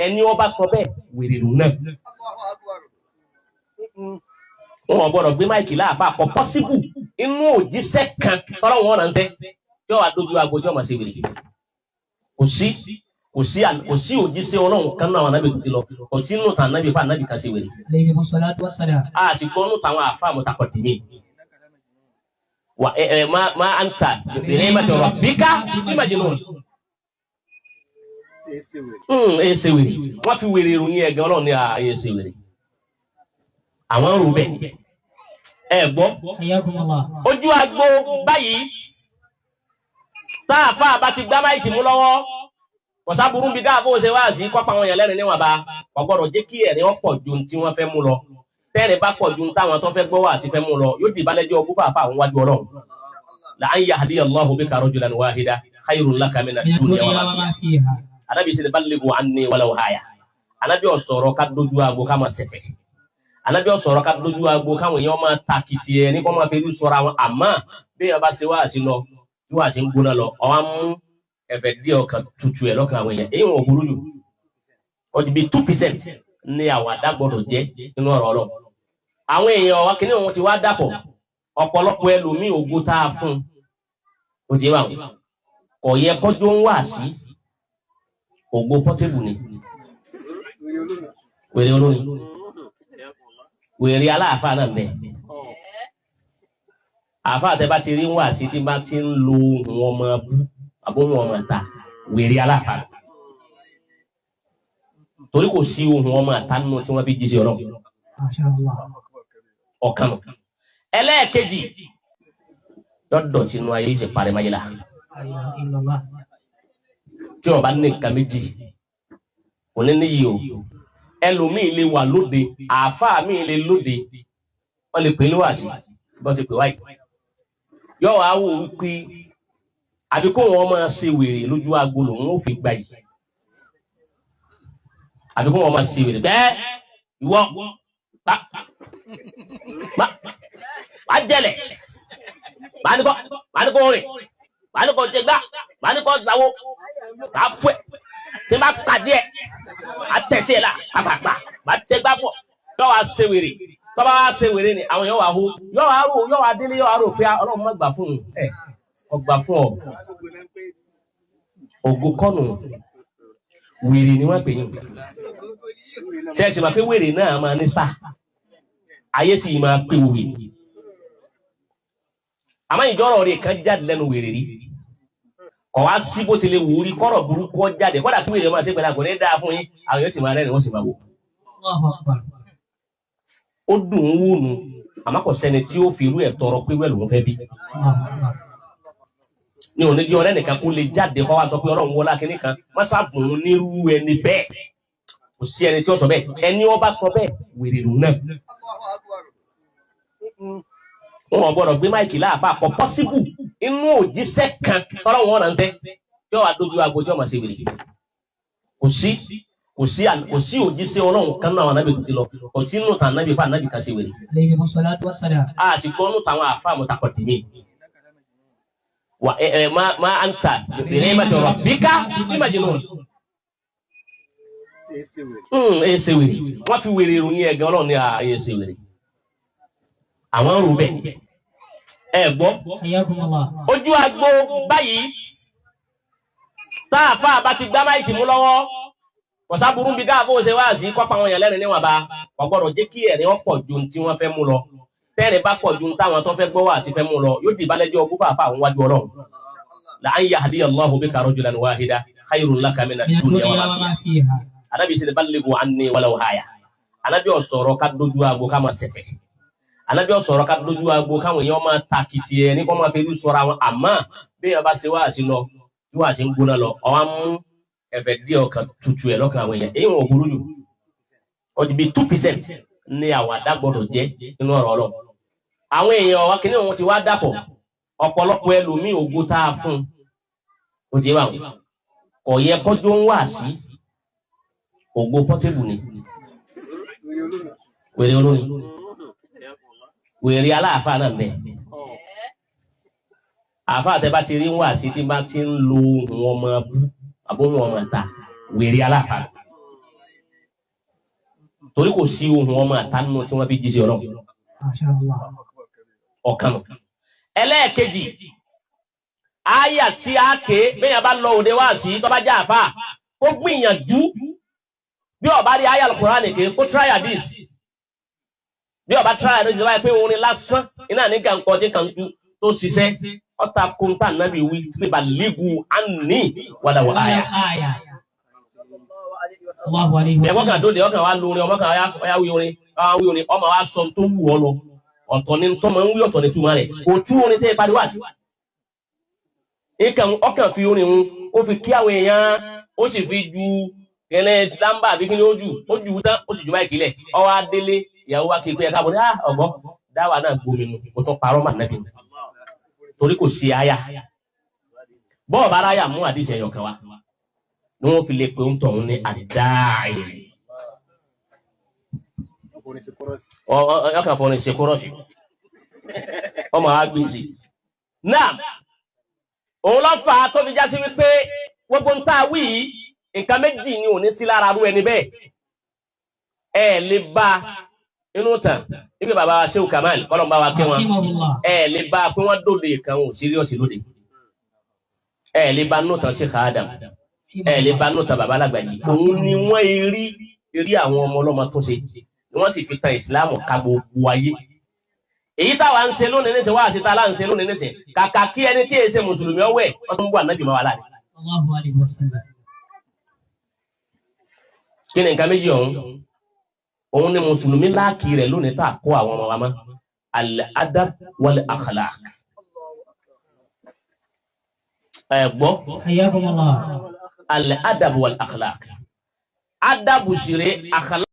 Ẹni ó bá sọ bẹ́ẹ̀, wèrè lòun náà. Wọn ò gbọ́dọ̀ gbé máìkì láàfà, kò possible inú òjíṣẹ́ kan tọ́lọ́ wọn ránṣẹ́ yóò wá dójú agbo tí wọ́n máa ṣe wèrè. Kò sí, kò sí, kò sí òjíṣẹ́ Ọlọ́run kan náà àwọn anábì tó ti lọ, kò sí nínú tàn anábì fún anábì kan ṣe wèrè. Alayhi salatu wassalam. A sì gbọ́ nínú tàwọn àfa mutaqaddimin. Wa ẹ ẹ ma anta bi ni'mati rabbika bi majnun. Ẹ ṣe wèrè. Wọ́n fi wèrè ìròyìn ẹ̀gán Ọlọ́run ní ààyè ṣe wèrè. Àwọn ń rò bẹ́ẹ̀. Ẹ gbọ́. Hayyakumullah. Ojú agbo báyìí, táàfà bá ti gbá máìkì mú lọ́wọ́, kò sábúrú bí káàfó ṣe wá sí kọ́pa àwọn èèyàn lẹ́rìn níwọ̀n bá, kò gbọ́dọ̀ jẹ́ kí ẹ̀rín ọ̀pọ̀ ju ohun tí wọ́n fẹ́ mú lọ. Tẹ́rìn bá pọ̀ ju ohun táwọn tó fẹ́ gbọ́ wá sí fẹ́ mú lọ, yóò di ìbálẹ́jọ́ ogún fàáfà àwọn wájú Ọlọ́run. La an yahdiya Allahu bika rajulan wahida khayrun laka mina Min dunya ad-dunya wa wa ma ma fiha. Anabi sẹ ballighu anni walau aya. Anabi ọ̀sọ̀rọ̀ ká dojú agbo ká máa ṣẹ̀fẹ̀. Anabi ọ̀sọ̀rọ̀ ká dojú agbo káwọn èèyàn máa ta kìtì ẹ̀ ní kó máa fi irú sọ̀rọ̀ àwọn. Àmọ́ bí èèyàn bá ṣe wáàsí lọ, bí wáàsí ń gbóná lọ, ọ̀wá mú ẹ̀fẹ̀ díẹ̀ ọkàn tutù ẹ̀ lọ́kàn àwọn èèyàn. Èyí wọn ò burú jù. Ó ti bí 2% ní àwàdà gbọdọ̀ jẹ́ nínú ọ̀rọ̀ Ọlọ́run. Àwọn èèyàn wa kìíní wọn ti wá dàpọ̀. Ọ̀pọ̀lọpọ̀ ẹlòmíì ògo tá a fún un. Ó ti wà wọn. Kò yẹ kọjú ń wá sí ògo Portable ni. Wèrè olórin. Wèrè aláàfáà náà bẹ. Àfáà tẹ bá ti rí wá sí tí bá ti ń lo ohun ọmọ bú àbó ohun ọmọ ta, wèrè aláàfáà. Torí kò sí ohun ọmọ àta nínú tí wọ́n fi jí sí Ọlọ́run. Masha Allah. Ọ̀kan nù. Ẹlẹ́ẹ̀kejì, lọ́dọ̀ tí inú ayé ṣe parí máyé la. La ilaha illallah. Tí ó bá ní nǹkan méjì, kò ní níyì o. Ẹlòmíì lè wà lóde, àáfàá míì lè lóde, wọ́n lè pè é níwàásí, bọ́n ti pè wáyé. Yọ wá wò wípé àbí kó wọn máa ṣe wèrè lójú agbo lòun ò fi gbà yìí. Àbí kó wọn máa ṣe wèrè bẹ́ẹ̀ ìwọ pa pa pa jẹlẹ̀, màá ní kó rìn, màá ní kó jẹgbá, màá ní kó zawó, màá fún ẹ tí n bá pàdé ẹ, màá tẹ̀sí ẹ la pàpàpà, màá jẹgbá pọ̀. Yọ wá ṣe wèrè. Tọ́ba wá ṣe wèrè ni àwọn yóò wá hó, yóò wá rò, yóò wá délé, yóò wá rò pé Ọlọ́run má gbà fún un ẹ, ọgbà fún ọ. Ògo kọ́nù, wèrè ni wọ́n pè yín. Ṣe é ṣe máa pé wèrè náà máa ní sá ayé sì máa pé wèrè, àmọ́ ìjọ́rọ̀ rẹ̀ kan jáde lẹ́nu wèrè rí, kọ̀ wá sí bó ti lè wù ú rí kọ́rọ̀ burúkú ọ jáde, kọ́dà kí wèrè máa ṣe pẹ̀lú àgọ́ ní dáa fún yín, àwọn yóò sì máa rẹ́rìn, wọ́n sì máa wò. Allahu akbar. Ó dùn ún wò nù, àmọ́ kò sẹ́ni tí ó fi irú ẹ̀ tọrọ pé wẹ́ẹ̀ lòún fẹ́ bí. Allahu akbar. Ní òní jẹ́ ọ̀rẹ́ nìkan kó lè jáde kó wá sọ pé Ọlọ́run wọlá kínní kan má sábùn ún nírú ẹni bẹ́ẹ̀. Kò sí ẹni tí ó sọ bẹ́ẹ̀. Ẹni ó bá sọ bẹ́ẹ̀, wèrè lòun náà. Wọn ò gbọ́dọ̀ gbé máìkì láàfà, kò possible inú òjíṣẹ́ kan tọ́lọ́ wọn ránṣẹ́ yóò wá dójú agbo tí wọ́n máa ṣe wèrè. Kò sí, kò sí, kò sí òjíṣẹ́ Ọlọ́run kan náà àwọn anábì tó ti lọ, kò sí nínú tàn anábì fún anábì kan ṣe wèrè. Alayhi salatu wassalam. A sì gbọ́ nínú tàwọn àfa mutaqaddimin. Wa ẹ ẹ ma anta bi ni'mati rabbika bi majnun. Ẹ ṣe wèrè. Wọ́n fi wèrè ìròyìn ẹ̀gán Ọlọ́run ní ààyè ṣe wèrè. Àwọn ń rò bẹ́ẹ̀. Ẹ gbọ́. Hayyakumullah. Ojú agbo báyìí, táàfà bá ti gbá máìkì mú lọ́wọ́, kò sábúrú bí káàfó ṣe wá sí kọ́pa àwọn èèyàn lẹ́rìn níwọ̀n bá, kò gbọ́dọ̀ jẹ́ kí ẹ̀rín ọ̀pọ̀ ju ohun tí wọ́n fẹ́ mú lọ. Tẹ́rìn bá pọ̀ ju ohun táwọn tó fẹ́ gbọ́ wá sí fẹ́ mú lọ, yóò di ìbálẹ́jọ́ ogún fàáfà àwọn wájú Ọlọ́run. La an yahdiya Allahu bika rajulan wahida khayrun laka mina Min dunya ad-dunya wa wa ma ma fiha. Anabi sẹ ballighu anni walau aya. Anabi ọ̀sọ̀rọ̀ ká dojú agbo ká máa ṣẹ̀fẹ̀. Anabi ọ̀sọ̀rọ̀ ká dojú agbo káwọn èèyàn máa ta kìtì ẹ̀ ní kó máa fi irú sọ̀rọ̀ àwọn. Àmọ́ bí èèyàn bá ṣe wáàsí lọ, bí wáàsí ń gbóná lọ, ọ̀wá mú ẹ̀fẹ̀ díẹ̀ ọkàn tutù ẹ̀ lọ́kàn àwọn èèyàn. Èyí wọn ò burú jù. Ó ti bí 2% ní àwàdà gbọdọ̀ jẹ́ nínú ọ̀rọ̀ Ọlọ́run. Àwọn èèyàn wa kìíní wọn ti wá dàpọ̀. Ọ̀pọ̀lọpọ̀ ẹlòmíì ògo tá a fún un. Ó ti wà wọn. Kò yẹ kọjú ń wá sí ògo Portable ni. Wèrè olórin. Wèrè aláàfáà náà bẹ. Àáfàá tẹ bá ti rí wá sí tí bá ti ń lo ohun ọmọ bú àbó ohun ọmọ ta, wèrè aláàfáà. Torí kò sí ohun ọmọ àtànú tí wọ́n fi jí sí Ọlọ́run. Masha Allah. Ọ̀kan nù. Ẹlẹ́ẹ̀kejì, àyà tí a ké bẹ́yàn bá lọ òde wá sí tó bá jẹ́ àfà kó gbìyànjú bí ó bá rí àyà Al-Qur'ani ké kó try hadith. Bí ó bá try hadith báyìí pé orin lásán iná ní gàǹkọ́ tí kàn tú tó ṣiṣẹ́ ọ̀tá kóńtà nábì wí pé ballighu anni walau àyà. Aya. Allahu alayhi wa Ẹ̀kọ́ kan sallam. dóde ọkàn wa lórin ọmọ kan ọya wí orin ọya wí orin ọmọ wa sọ tó wù ọ lọ ọ̀tọ̀ ni tó máa ń wí ọ̀tọ̀ ni túmọ̀ rẹ̀ kò tú orin tẹ́ ẹ pariwo àti. Ìkàn ọkàn fi orin hun ó fi kí àwọn èèyàn ó sì fi ju kẹlẹ lámbà àbí kíni ó jù ó jù tán ó sì ju máìkì lẹ̀ ọwọ́ adélé ìyàwó wa kí pé ẹ káàbọ̀ ní ọ̀gbọ́ dáwà náà gbomi mu kò tó parọ́ mà nàbì mu torí kò sí àyà bọ́ọ̀ bá ráyà mú àdìsẹ́ ẹ̀yọ̀kan wa ni wọ́n fi lè pe ń tọ̀hún ní àdáì. Ọkàn fọrin ṣe kúrọ́ọ̀ṣì ọmọ agbèsè. Náà òun ló fà á tó fi já sí wípé gbogbo ń tá a wí yìí nǹkan méjì ni ò ní sí lára rú ẹni bẹ́ẹ̀. Ẹ lè bá inú tàn ibi bàbá wa Shehu Kamal kọ́lọ́n bá wa kí wọn. Rahimahullah. Ẹ lè bá pé wọ́n dòde kan ò síríọ̀sì lóde. Ẹ lè bá inú tàn Sheikh Adam, ẹ lè bá nùtà bàbá alágbàjì. Òun ni wọ́n rí eré àwọn ọmọ ọlọ́mọ tó ṣe ni wọ́n sì fi tan ìsìláàmù ká gbogbo ayé. Èyí táwa ń ṣe lónìí nísìn wá àti tá a ń ṣe lónìí nísìn kàkà kí ẹni tí èsè mùsùlùmí ọwẹ́ wọ́n tún ń bọ̀ ànábì mọ́ wa láàrin. Allahu alayhi wa sallam. Kí ni nǹkan méjì ọ̀hún? Òun ni mùsùlùmí láàkì rẹ̀ lónìí tá a kó àwọn ọmọ wa mọ́ al-adab wal-akhlaq. Ẹ gbọ́. Hayyakumullah. Al-adab wal-akhlaq. Adabu ṣeré akhlaq.